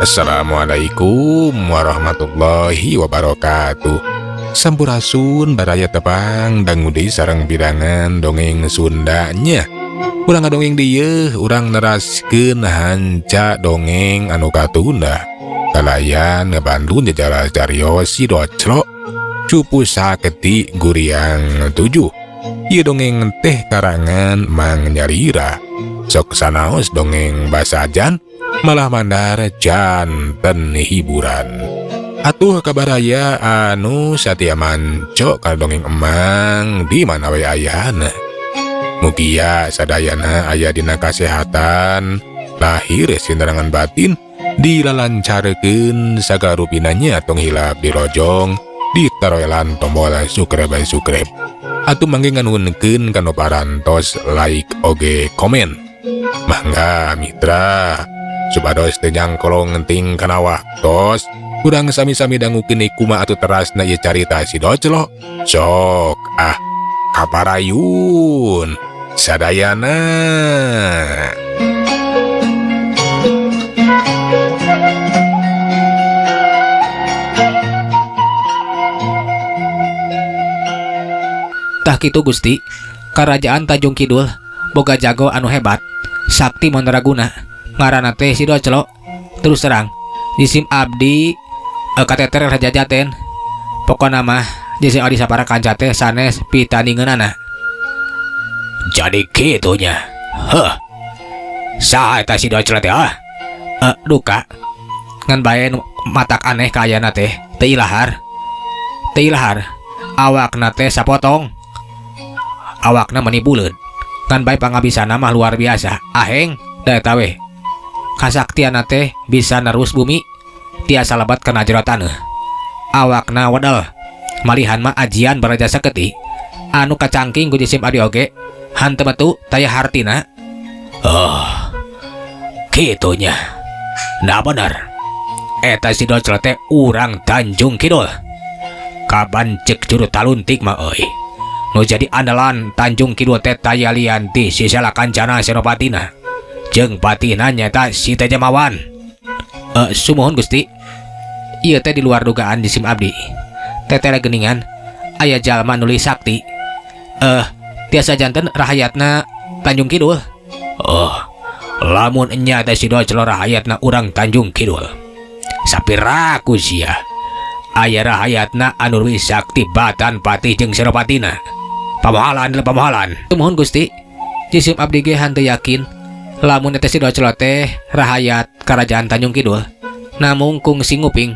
Assalamualaikum warahmatullahi wabarakatuh. Sampurasun baraya tepang dangu deui sareng pidangan dongeng Sundanya. Urang ngadongeng dieu, urang neraskeun hanca dongeng anu katunda. Kalayan ngebantu jajara carios si Doclo Cupu Saketi Guriang 7. Ieu dongeng teh karangan Mang Nyalira. Sok sanaos dongeng basajan malah mandar janten hiburan. Atuh kabaraya anu satia manco ka dongeng emang di mana we ayana. Mugia sadayana aya dina kasehatan, lahir sinerangan batin, dilalancarkeun sagarupina nya tong hilap dirojong, ditaroelan tombol subscribe subscribe. Atuh mangge nganuhunkeun kana parantos like oge komen. Mangga mitra, supados teu nyangkolong ting kana waktos, urang sami-sami dangukeun kumaha atuh terasna ieu carita si Doclo. Sok ah kaparayun sadayana. Tah kitu Gusti, Karajaan Tanjung Kidul boga jago anu hebat, sakti mandraguna, ngaranna teh si Doclo. Terus terang, jisim abdi kateter raja jaten. Pokona mah jisim abdi sapara kanca teh sanes pitandingeunana. Jadi kitunya. Heh. Saha eta si Doclo teh ah? Duka. Ngan bae nu matak aneh kaayana teh, teu ilahar. Teu ilahar. Awakna teh sapotong. Awakna meni buleud. Ngan bae pangabisana mah luar biasa. Aheng da eta we. Kasaktianna teh bisa nerus bumi, tiasa lebat kana jero taneuh. Awakna wedel. Malihan mah ajian baraja saketi. Anu kacangking ku jisim abdi oge, hanteu metu taya hartina. Oh, kitunya. Nah bener. Eta si Doclo teh urang Tanjung Kidul. Kaban cek juru taluntik mah euy. Nu jadi andalan Tanjung Kidul teh taya lian ti si Sela Kancana Senopatina. Jeung patihna nyaeta si Tejamawan. Sumuhun Gusti. Ieu teh di luar dugaan jisim abdi. Teteh geningan aya jalma nulis sakti. Tiasa janten rahayatna Tanjung Kidul. Oh, lamun enya teh si Doclo rahayatna urang Tanjung Kidul. Sapiraku sia. Aya rahayatna anu leuwih sakti batan patih jeung Senopatina. Pamohalan lah pamohalan. Sumuhun Gusti. Jisim abdi ge hanteu yakin lamun eta si Doclo teh rahayat Kerajaan Tanjung Kidul. Namung kungsi nguping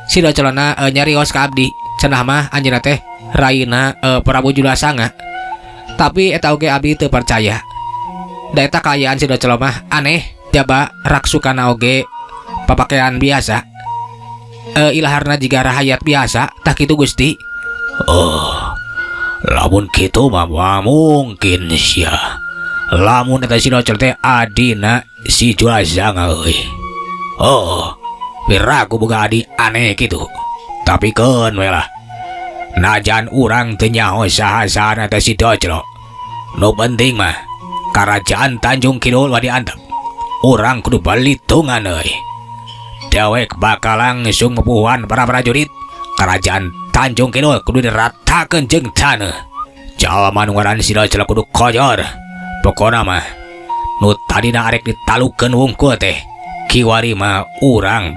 si Doclona nyarios ka abdi. Cenah mah anjeunna teh raina Prabu Julasanga. Tapi eta oge abdi teu percaya. Da eta kaayaan si Doclo mah aneh, jaba raksukana oge papakean biasa. Ilaharna jiga rahayat biasa, tah kitu Gusti. Oh, lamun kitu mah mungkin sia. Lamun eta si Doclo teh adina si Julasanga euy. Oh, piraku boga adi aneh kitu. Tapi keun we lah. Najan urang teu nyaho saha-sahana teh si Doclo. Nu penting mah Kerajaan Tanjung Kidul wadi antep. Urang kudu balitungan euy. Dewek bakal langsung mepuhuan para prajurit. Kerajaan Tanjung Kidul kudu diratakeun jeung taneuh. Jalma nu ngaran si Doclo kudu kojor. Pokona mah nu tadina arek ditalukeun wungkul teh, kiwari mah urang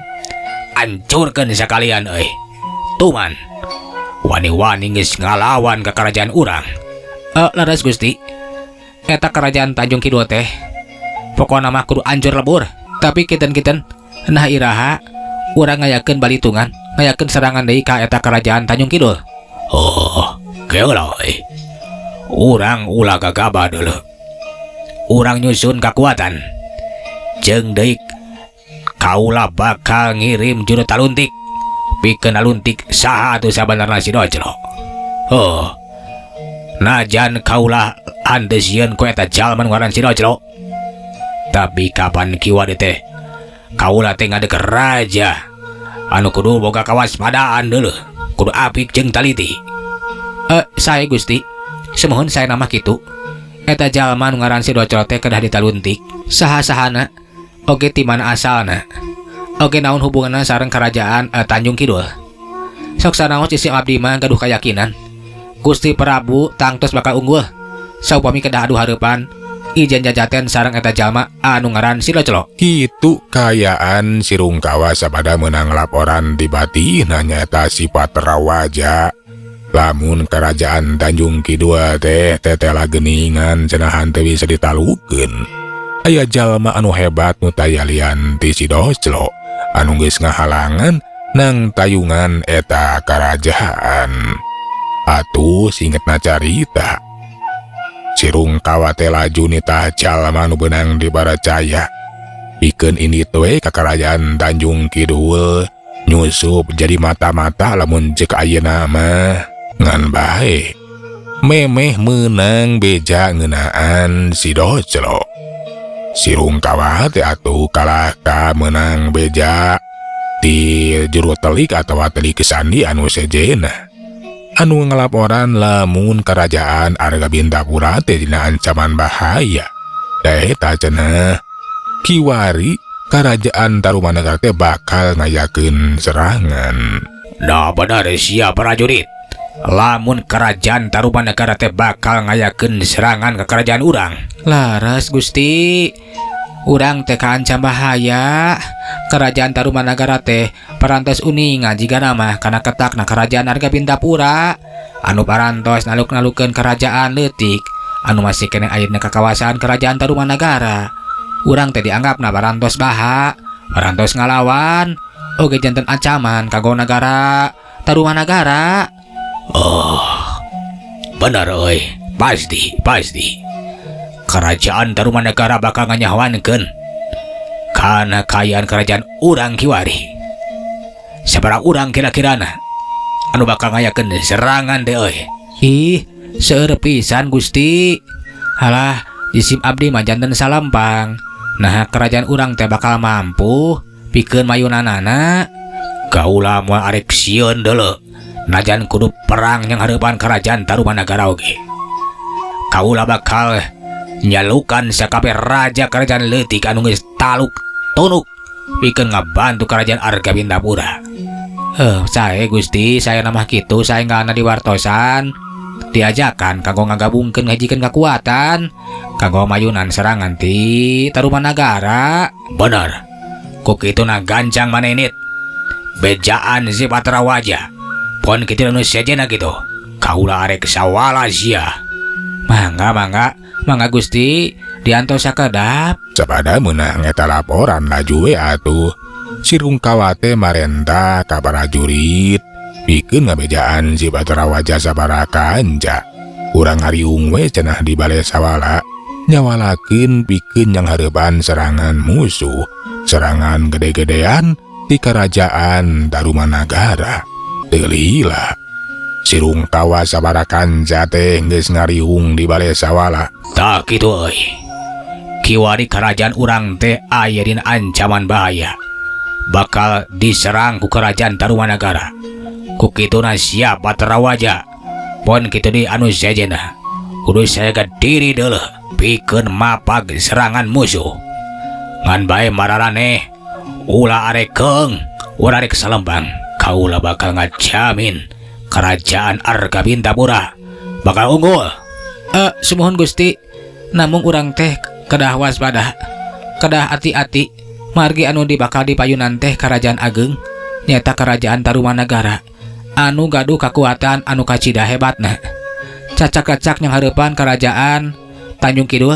hancurkeun sakalian euy. Tuman wani-wani geus ngalawan ka kerajaan urang. Leres Gusti. Eta kerajaan Tanjung Kidul teh pokona mah kudu hancur lebur. Tapi kiten-kiten nah iraha urang ngayakeun balitungan, ngayakeun serangan deui ka eta kerajaan Tanjung Kidul. Oh, geula euy. Urang ulah gagabah dulu. Urang nyusun kekuatan. Jeung deui kaula bakal ngirim juru taluntik. Pikeun aluntik saha atuh sabenerna si Doclo. Oh. Najan kaula hanteu sieun ku eta jalma nu ngaran si Doclo. Tapi kapan kiwa teh kaula teh ngadeg raja anu kudu boga kawaspadaan deuleuh, kudu apik jeung taliti. Sae Gusti. Sumuhun sae nama kitu. Eta jalma nu ngaran si Doclo teh kedah ditaluntik. Saha-sahana oge ti mana asalna. Oge naon hubunganna sareng kerajaan Tanjung Kidul. Sok sanaos jisim abdi mah gaduh kayakinan Gusti Prabu tangtos bakal unggul saupami kedah adu hareupan ijen jajaten sareng eta jalma anu ngaran Si Doclo. Kitu kayaan Si Rungkawa sabada menang laporan ti batihna nyaeta si Patrawaja. Lamun kerajaan Tanjung Kidul teh tetela geningan cenah henteu bisa ditalukeun. Aya jalma anu hebat nu taya lian ti Si Doclo anu geus ngahalangan nang tayungan eta kerajaan. Atuh singetna carita. Si Rungkawa teh laju nitah jalma nu beunang diparacaya. Pikeun indit we ka kerajaan Tanjung Kidul nyusup jadi mata-mata lamun cek ayeuna mah ngan bae memeh meunang beja ngeunaan Si Doclo. Si Rungkawa teh atuh kalah ka meunang beja ti juru telik atawa telik sandi anu sejena anu ngelaporan lamun kerajaan Argabintapura teh dina ancaman bahaya. Da eta cenah kiwari kerajaan Tarumanagara teh bakal ngayakeun serangan. Nah bener sia prajurit. Lamun kerajaan Tarumanagara teh bakal ngayakeun serangan ke kerajaan urang. Laras Gusti, urang teh kaancam bahaya. Kerajaan Tarumanagara teh parantos uninga jigana mah kana ketakna kerajaan Argabintapura anu parantos naluk-nalukeun kerajaan leutik anu masih keneh aya dina kakawasaan kerajaan Tarumanagara. Urang teh dianggapna parantos baha, parantos ngalawan, oge janten ancaman kanggo nagara Tarumanagara. Oh, bener euy, pasti, pasti. Kerajaan Tarumanagara bakal nganyahoankeun kana kaayaan kerajaan urang kiwari. Sabaraha urang kira-kirana anu bakal ngayakeun serangan teh euy? Ih, seueur pisan Gusti. Halah, jisim abdi mah janten salempang. Nah, kerajaan urang teh bakal mampu pikeun mayunanana. Kaula moal arek sieun deuleu. Najan kudu perang yang hareupan kerajaan Tarumanagara oge. Kaula bakal nyalukan sakabeh raja kerajaan leutik anu geus taluk tunuk pikeun ngabantu kerajaan Argabintapura. Sae Gusti, saya mah kitu, saya nggak diwartosan. Diajakan kanggo ngagabungkeun ngahijikeun kekuatan kanggo mayunan serangan ti Tarumanagara. Bener. Ku kituna gancang manenit. Bejaan si Patrawaja. Pon kitu nu sejena gitu. Kaula arek sawala sia. Mangga, mangga, mangga Gusti, diantos sakedap. Sabada meunang eta laporan laju we atuh. Si Rungkawa teh marenta ka prajurit pikeun ngabejaan si Patrawaja sabaraha kanca. Urang hariung we cenah di bale sawala nyawalakeun pikeun yang hareupan serangan musuh, serangan gede-gedean di kerajaan Tarumanagara. Teu lila Si Rungkawa sabaraha kanca teh geus ngariung di bale sawala. Tah kitu euy. Kiwari kerajaan urang teh aya dina ancaman bahaya. Bakal diserang ku kerajaan Tarumanagara. Ku kituna siap Patrawaja. Pon kitu di anu sejena. Kudu siaga diri deuleuh pikeun mapag serangan musuh. Ngan bae mararaneh ulah arek keung, ulah arek salembang. Kaula bakal ngajamin kerajaan Argabintapura bakal unggul. Sumuhun Gusti, namung urang teh kedah waspada, kedah hati-hati. Margi anu di bakal dipayunan teh kerajaan ageng, nyata kerajaan Tarumanagara anu gaduh kekuatan anu kacida hebatna. Cacak-cacak yang hareupan kerajaan Tanjung Kidul,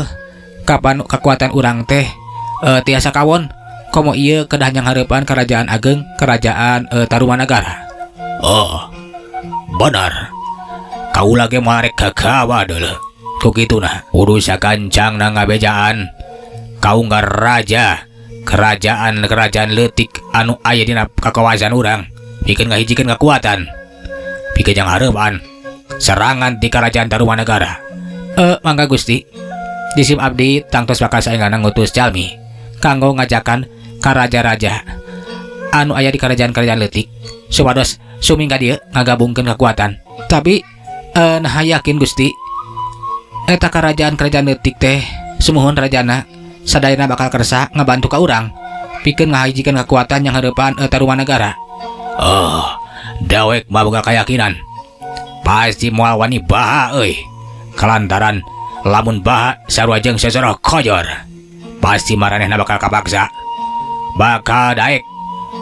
kapan kekuatan urang teh tiasa kawon komo ieu kedah yang hareupan kerajaan ageng, kerajaan Tarumanagara. Oh, benar. Kaula ge moal rek gagawa deuleuh. Ku kituna kudu sakancang na ngabejaan kaunggal raja kerajaan-kerajaan leutik anu aya dina kakawasan urang pikeun ngahijikeun kekuatan pikeun yang hareupan serangan ti kerajaan Tarumanagara. Mangga Gusti, jisim abdi tangtos bakal saenggana ngutus jalmi kanggo ngajakan ka raja-raja anu aya di kerajaan-kerajaan leutik supados sumingga dieu ngagabungkeun kekuatan. Tapi nah yakin Gusti eta kerajaan-kerajaan leutik teh sumuhun rajana sadayana bakal kersa ngabantu ka urang. Pikeun ngahijikeun kakuatan nyanghareupan Tarumanagara. Oh, dawek mah boga kayakinan. Pasti moal wani baha euy. Kalantaran lamun baha sarua jeung sosoroh kojor. Pasti maranehna bakal kapaksa. Bakal daek,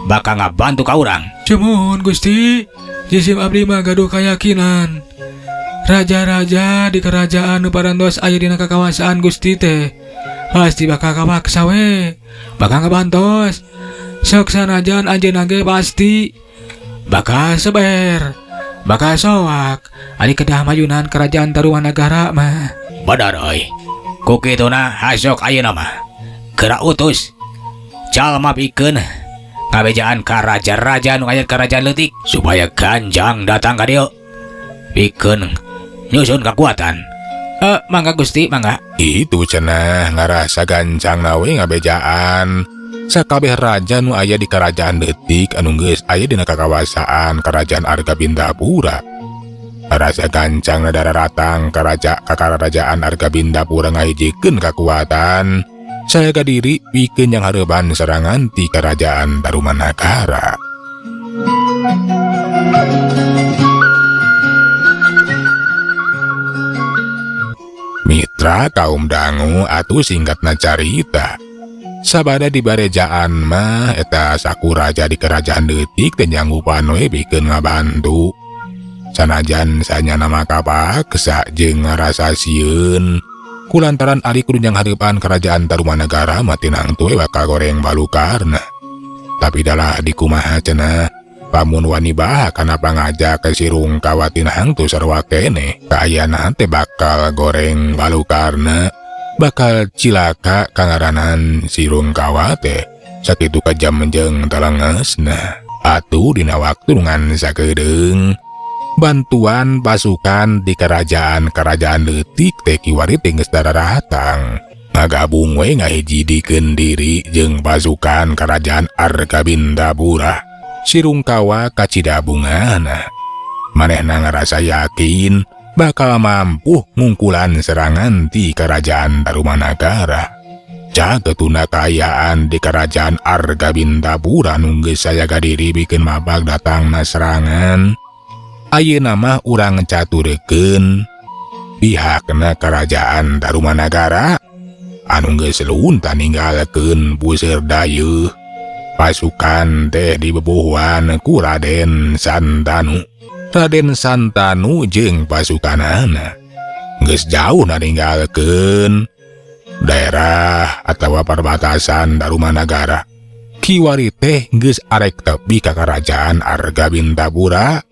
bakal ngabantu ka urang. Sumuhun Gusti, jisim abdi mah gaduh kayakinan. Raja-raja di kerajaan nu parantos aya dina kakawasaan Gusti teh pasti bakal kapaksa we, bakal ngabantos. Sok sanajan anjeunna ge pasti bakal seber, bakal soak ari kedah mayunan kerajaan Tarumanagara mah. Bener euy. Ku kituna hasok ayeuna mah. Geura utus jalma pikeun ngabejaan ka raja-raja nu aya kerajaan leutik supaya ganjang datang ka dieu. Pikeun nyusun kekuatan. Mangga Gusti, mangga. Itu cenah ngarasa gancang nawe ngabejaan. Sakabeh raja nu aya di kerajaan leutik anu geus aya dina kakawasaan kerajaan Argabindapura. Ngarasa gancang dararatang ka karajaan Argabindapura ngahijikeun kakuatan. Sayaga diri pikeun nyanghareupan serangan ti kerajaan Tarumanagara. Mitra kaum dangu atuh singkatna carita. Sabada di barejaan mah eta saku raja di kerajaan leutik teh nyanggupan we pikeun ngabantu. Sanajan sanyana mah kapaksa jeung ngarasa sieun. Kulantaran ari kudu nyanghareupan kerajaan Tarumanagara mah tinangtu we bakal goreng balukarna. Tapi dalah dikumaha cenah, pamun wani baha kana pangajak ke sirung kawatin hangtu sarua keneh. Kaayana teh bakal goreng balukarna, bakal cilaka kangaranan sirung kawate. Sakitu kejam jeung telengesna. Atuh dina waktu ngan sakedeung bantuan pasukan di kerajaan-kerajaan leutik teh kiwari teh geus dararatang. Ngagabung we ngahijidikeun diri jeung pasukan kerajaan Argabindapura. Sirungkawa kacidabungana. Manehna ngarasa yakin bakal mampu ngungkulan serangan ti kerajaan Tarumanagara. Cagetuna kaayaan di kerajaan Argabindapura nu geus sayaga diri bikin mabag datangna serangan. Ayeuna mah urang caturekeun pihakna kerajaan Tarumanagara anu geus lunta ninggalkeun puseur dayeuh. Pasukan teh dibebuhuan ku Raden Santanu. Raden Santanu jeung pasukanana geus jauh ninggalkeun daerah atawa perbatasan Tarumanagara. Kiwari teh geus arek tepi ka kerajaan Argabindapura.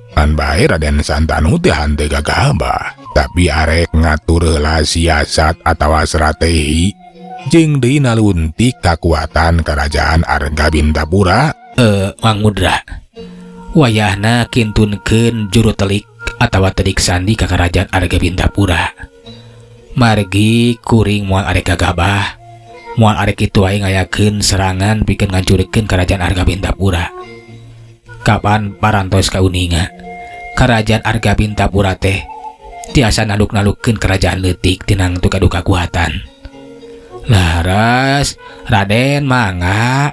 Ngan bae Raden Santanu teh henteu gagabah, tapi arek ngatur heula siasat atawa strategi jeung deui naluntik kakuatan kerajaan Argabindapura. Mang Mudra, wayahna kintunkeun juru telik atawa telik sandi ka kerajaan Argabindapura. Margi kuring moal arek gagabah, moal arek kitu wae ngayakeun serangan pikeun ngancurkeun kerajaan Argabindapura. Kapan parantos kauninga kerajaan Argabindapura teh tiasa naluk-nalukeun kerajaan leutik tinang tu gaduh kakuatan. Laras Raden mangga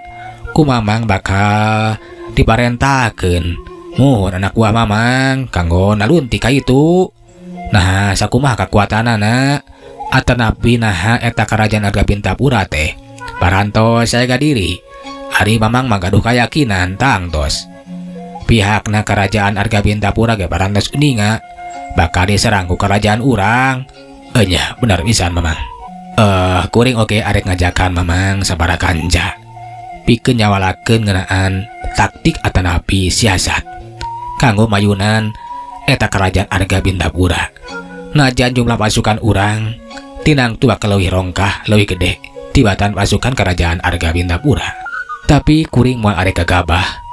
ku Mamang bakal diparentakeun. Muhun anak buah Mamang kanggo naluntik ka itu. Nah sakumaha kakuatanana atanapi naha eta kerajaan Argabindapura teh parantos sayaga diri. Ari Mamang mah gaduh kayakinan tangtos pihakna kerajaan Argabindapura ge parantos uninga bakal diserang ku kerajaan urang. Enya bener pisan Mamang. Kuring oge arek ngajakan Mamang sabaraha kanca pikeun nyawalakeun ngeunaan taktik atanapi siasat kanggo mayunan eta kerajaan Argabindapura. Najan jumlah pasukan urang tinang tu bakal leuwih rongkah leuwih gede tibatan pasukan kerajaan Argabindapura. Tapi kuring moal arek gagabah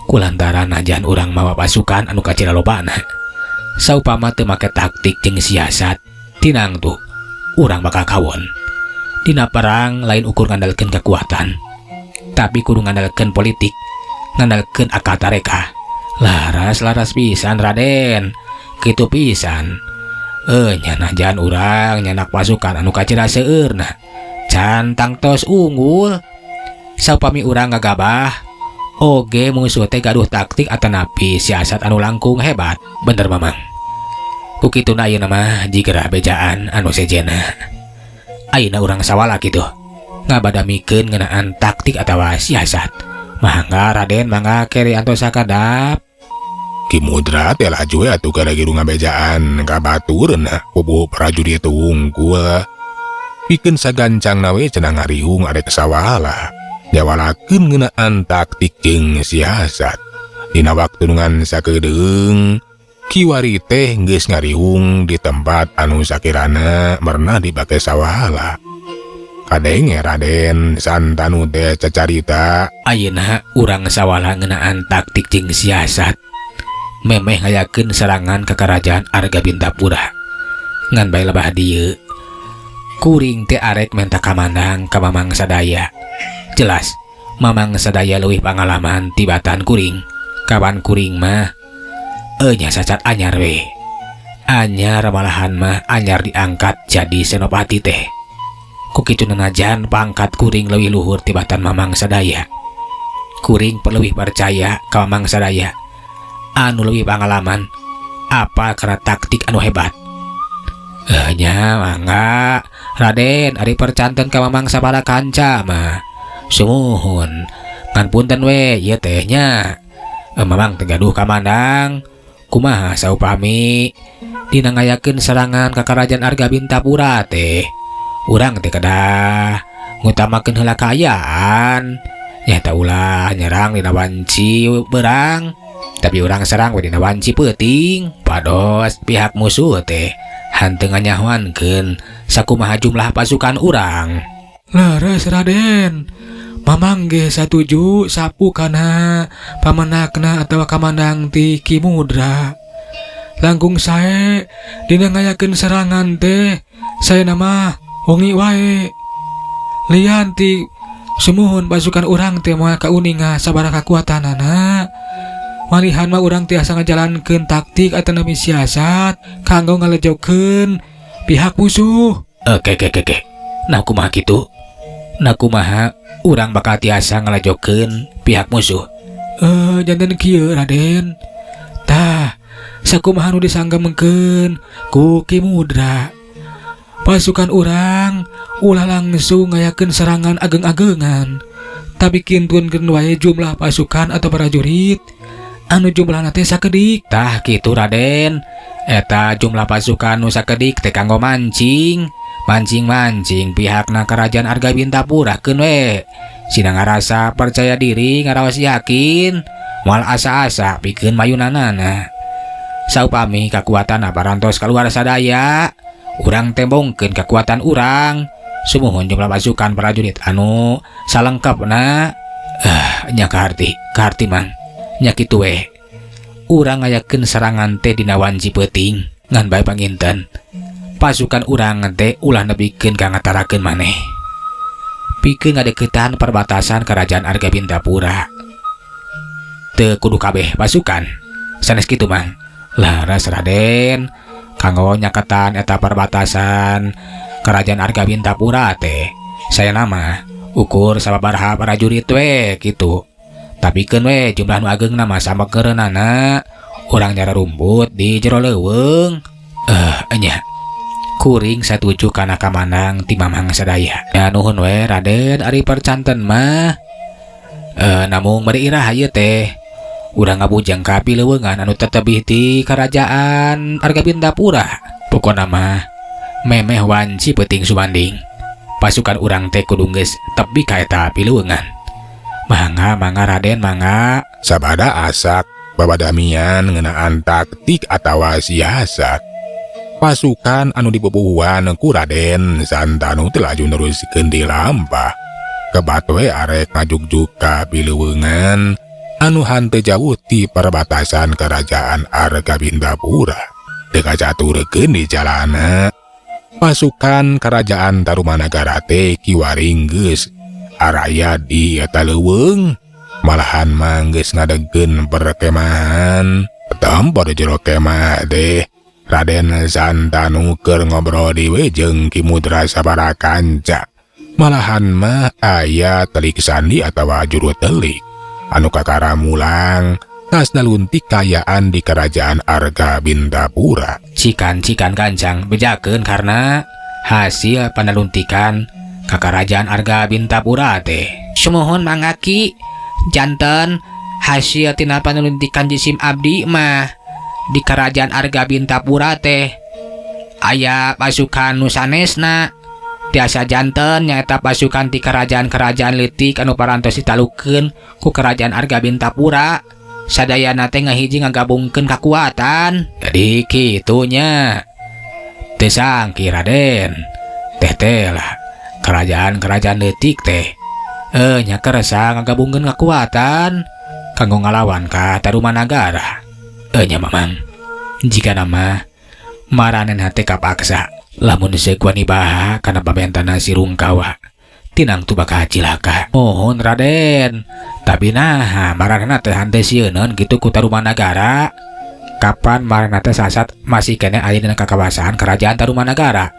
kulantaran najan urang mawa pasukan anu kacida lobana. Saupama teu make taktik jeung siasat tinang tuh urang bakal kawon. Dina perang lain ukur ngandalkeun kekuatan, tapi kudu ngandalkeun politik, ngandalkeun akal tareka. Laras-laras pisan Raden, kitu pisan. Nya najan urang nyanak pasukan anu kacida seueurna, can tangtos unggul. Saupami urang ngagabah oge musuh teh gaduh taktik atanapi siasat anu langkung hebat. Bener, Mamang. Ku kituna ayeuna mah jigera bejaan anu sejena. Ayeuna urang sawala kitu ngabadamikeun ngeunaan taktik atawa siasat. Mangga, Raden, mangga keri antos sakedap. Ki Mudra teh laju atuh gara giru ngabejaan ka baturna pupuhu prajurit wungkul. Pikeun sagancangna we cenah ngarihung arek sawala. Nyawalakeun ngeunaan taktik jeung siasat. Dina waktu ngan sakedeung, kiwari teh geus ngarihung di tempat anu sakirana merenah dipake sawala. Kadenge Raden Santanu teh cacarita. Ayeuna urang sawala ngeunaan taktik jeung siasat. Memeh ngayakeun serangan ke kerajaan Arga Bintapura. Ngan bae lebah dieu. Kuring teh arek menta kamandang ka Mamang sadaya. Jelas, Mamang sadaya leuwih pangalaman tibatan kuring. Kawan kuring mah nya cacat anyar we. Anyar, malahan mah anyar diangkat jadi senopati teh. Ku kitu nanajan pangkat kuring leuwih luhur tibatan Mamang sadaya. Kuring leuwih percaya ka Mamang sadaya anu leuwih pangalaman apa karena taktik anu hebat. Eh nya, mangga Raden, ari percanten ka Mamang sabada kanca mah. Sumuhun. Ngan punten we ieu teh nya. Eh, Mamang teh gaduh kamandang. Kumaha saupami dina ngayakeun serangan ka kerajaan Arga Bintapura teh? Urang teh kedah ngutamakeun heula kaayaan. Nyata ulah nyerang dina wanci berang, tapi urang serang we dina wanci peuting. Pados pihak musuh teh hanteu nganyahoankeun sakumaha jumlah pasukan urang. Leres, Raden. Mamang ge satuju sapu kana pamenakna atau kamandang ti Ki Mudra. Langkung sae dina ngayakeun serangan teh saena mah wengi wae. Lian ti sumuhun pasukan urang teh moal kauninga sabaraha kakuatanana. Malihan mah urang tiasa ngajalankeun taktik atanapi siasat kanggo ngalejokeun pihak musuh. Oke. Nah, kumaha kitu? Nah, kumaha urang bakal tiasa ngalajokeun pihak musuh? Eh, janten kieu, Raden. Tah, sakumaha nu disanggemkeun ku Ki Mudra. Pasukan urang ulah langsung ngayakeun serangan ageng-agengan. Tapi kintunkeun wae jumlah pasukan atau prajurit anu jumlahna teh sakedik. Tah kitu, Raden. Eta jumlah pasukan nu sakedik teh kanggo mancing. Mancing-mancing pihakna kerajaan Arga Bintapura keun we. Sina ngarasa percaya diri, ngaraos yakin, moal asa-asa pikeun mayunanana. Saupami kakuatan parantos keluar sadaya, urang tembongkeun kekuatan urang. Sumuhun jumlah pasukan prajurit anu salengkapna. Eh, nya kaharti, kaharti, Mang. Nya kitu we. Urang ngayakeun serangan teh dina wanci peuting, ngan bae panginten. Pasukan urang teh ulah nepikeun ka ngatarakeun maneh. Pikeun ngadeukeutan perbatasan kerajaan Arga Bintapura. Teu kudu kabeh pasukan. Sanes kitu, Mang? Laras, Raden, kanggo nyaketan eta perbatasan kerajaan Arga Bintapura teh saena mah ukur sababaraha prajurit we kitu. Tapi keun we jumlah nu ageng mah sampekereunana urang nyara rumput di jero leuweung. Eh nya. Kuring satuju kana kamanang ti Mamang sadaya. Ya nuhun we, Raden, ari percanten mah. Eh, namung bari iraha ieu teh? Urang ngabujang ka pileuweungan anu tetebih ti kerajaan Arga Bintapura. Pokona mah memeh wanci peuting sumanding. Pasukan urang teh kudu geus tepi ka eta pileuweungan. Mangga, mangga, Raden, mangga. Sabada asak babadamian ngeunaan taktik atawa siasat. Pasukan anu dipupuhuan ku Raden Santanu teh laju neruskeun dilampah. Kebat we arek ngajugjug ka pileuweungan anu hanteu jauh ti perbatasan kerajaan Arga Bintapura. Teu kacaturkeun di jalana. Pasukan kerajaan Tarumanagara teh kiwari geus araya di eta leuweung. Malahan mah geus ngadegkeun perkemahan. Tempo di jero kemah teh Raden Santanu keur ngobrol deui jeung Ki Mudra sabara kanca. Malahan mah aya telik sandi atawa juru telik anu kakara mulang tas naluntik kayaan di kerajaan Arga Bintapura. Cikan-cikan gancang bejakeun karena hasil panaluntikan ka kerajaan Arga Bintapura teh. Sumuhun mangga Ki, janten hasil tina panaluntikan jisim abdi mah di kerajaan Arga Bintapura teh aya pasukan nu sanesna tiasa janten nyaeta pasukan ti kerajaan-kerajaan leutik anu parantos ditalukeun ku kerajaan Arga Bintapura. Sadayana teh ngahiji ngagabungkeun kakuatan. Jadi kitu nya. Teu sangki Raden. Teh teh lah kerajaan-kerajaan leutik teh nya kersa ngagabungkeun kakuatan kanggo ngalawan ka Tarumanagara. Nya Mamang, jika nama maranen hate kapaksa lamun seuk wani baha kana pamentana si Rungkawa tinang tu bakal cilaka. Mohon Raden, tapi nah maranehna teh hante sieuneun kitu ku Tarumanagara. Kapan maranehna teh sasat masih keneh aya dina kakawasaan kerajaan Tarumanagara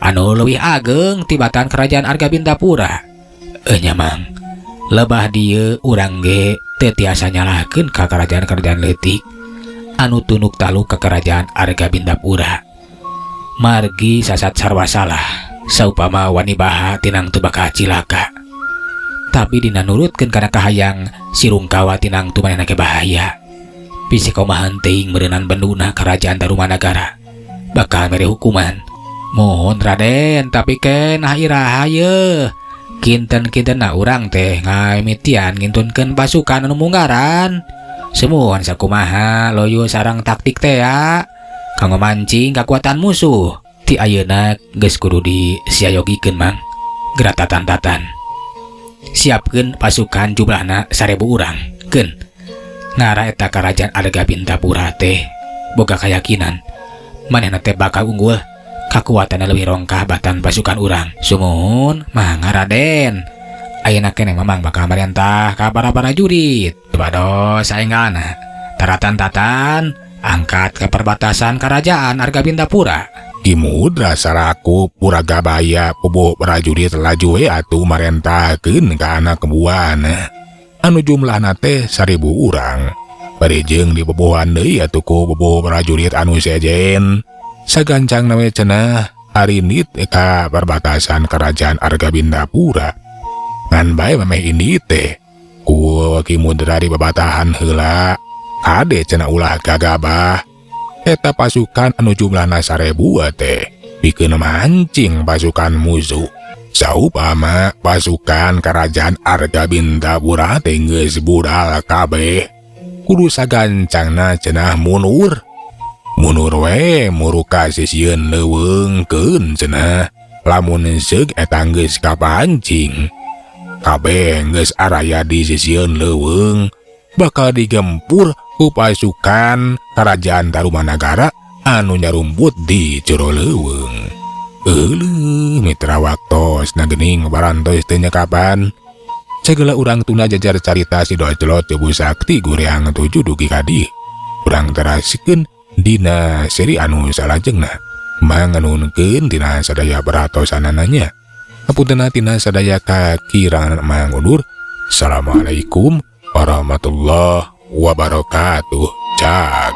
anu leuwih ageng tibatan kerajaan Arga Bintapura. Nya Mang, lebah dieu urang ge teu tiasa nyalahkeun ka kerajaan-kerajaan leutik anu tunuk taluk ka kerajaan Arga Bintapura. Margi sasat sarwa salah saupama wani baha tinang tu bakal cilaka. Tapi dina nurutkeun kana kahayang si Rungkawa tinang tu manehna ge bahaya. Bisi kumaha teuing meureunan benduna kerajaan Tarumanagara bakal mere hukuman. Mohon Raden, tapi kenah iraha ye. Kinten-kintenna urang teh ngamitian ngintunkeun pasukan anu munggaran. Sumuhun sakumaha loyo sarang taktik teh ya kanggo mancing kakuatan musuh. Ti ayeuna geus kudu disiayogikeun Mang. Geratatan-tatan. Siapkeun pasukan jumlahna 1000 urang. Keun ngara eta kerajaan Arga Bintapura teh boga keyakinan manehna teh bakal unggul, kakuatanna leuwih rongkah batan pasukan urang. Sumuhun mangga Raden. Ayeuna keneh Mamang bakal marentah ka para prajurit. Bados saenggalna taratan-tatan angkat ke perbatasan kerajaan Arga Bintapura. Ki Mudra saraku Puragabaya puguh prajurit laju we atuh marentahkeun ka anak buahna anu jumlahna teh 1000 urang. Bari jeung dipupuhan deui atuh ku puguh prajurit anu sejen. Sagancangna we cenah arindit ka perbatasan kerajaan Arga Bintapura. Ngan bae memeh indit teh ku Ki Mudra di babatahan heula. Kade cenah ulah gagabah. Eta pasukan anu jumlahna 1000 teh pikeun mancing pasukan musuh. Saupama pasukan kerajaan Arga Bintapura teh geus budal kabeh, kudu sagancangna cenah mundur. Mundur we muru ka sisieun leuweungkeun cenah. Lamun seug eta geus kapancing, kabeh geus araya di sisieun leuweung bakal digempur ku pasukan kerajaan Tarumanagara anu nyarumput di jero leuweung. Euleuh mitra, waktosna geuning parantos teu nyekapan. Segala urang tunda jajar carita si Doclot Tebu Sakti Guriang 7 dugi ka dieu. Urang teraskeun dina seri anu salajengna. Manganunkeun tina sadaya perhatosanana. Hapunten tina sadaya kakirangan, mangundur. Assalamualaikum warahmatullahi wabarakatuh. Cak.